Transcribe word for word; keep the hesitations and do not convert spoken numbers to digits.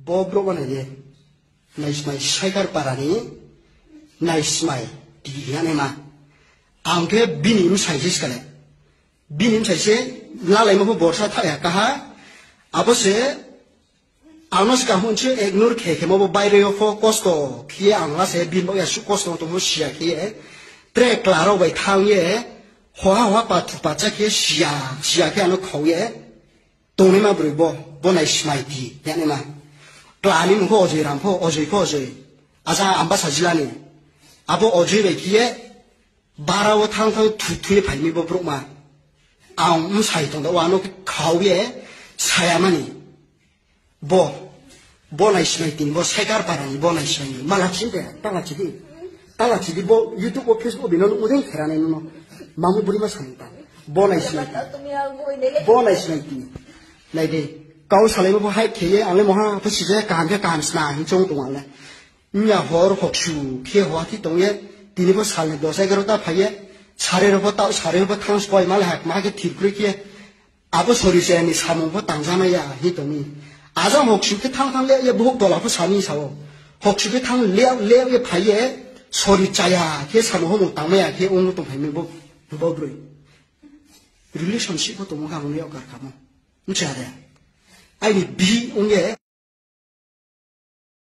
Bo borok no nai de. Naismai Saikar parani Naismai twi hinyanai ma. Ang khe bini bwsai se sikale. Bini bwsai se lalaima pho borsa thaya kaha. Abo se ano sikang hwn se ignore khe khe mo bo baire yo pho kosto khiye ang la se bin bo ya su kosto tongmo siya khiye. Tre klarok bai thang ye. Hoha hoha pathu pacha khe siya siya khe ano khau ye. Tongnaima bwrwi bo, bo nai smai di, yanima. Klani mungkho Ojoi Ram pho, Ojoi pho Ojoi. Aja amba sajilani. Abo Ojoi bai kiye, bara o thang thang thu thu ye phaimi bo brukma. Ang msai tong da, wano khau ye, sayamani. Bo, bo nai smai tin, bo Saikar parani, bo nai smai ni. Mala chinde, tala chidi. Tala chidi bo YouTube o Facebook o bino udeng kherane nuno. Mamu buri ma sani ta. Bo nai smai tin. Bo nai smai tin. Nai de. Kau salai bo hai kheye, ale moha, apa sije kaham khe kaham sna, hin chong tong ale. Nya hor hoksu, khe hoa thi tong ye. Tini bo salni dos egarota phai ye. Sare ro bo tau, sare ro bo thang soi mal hak, ma khe thir kre khe. Abo sori chayani samung pho tangjaknai ya, hi tongni. Ajang hoksu khe thang thang le ye, buhuk tola pho sani sao. Hoksu khe thang le, le ye phai ye, sori chaya khe samung homung tangmaya khe ung tong phaimani bo, bo broi. Relationship pho tongmo kha, abo ni okar kha mo. Mucha de. Aini bi ung ye.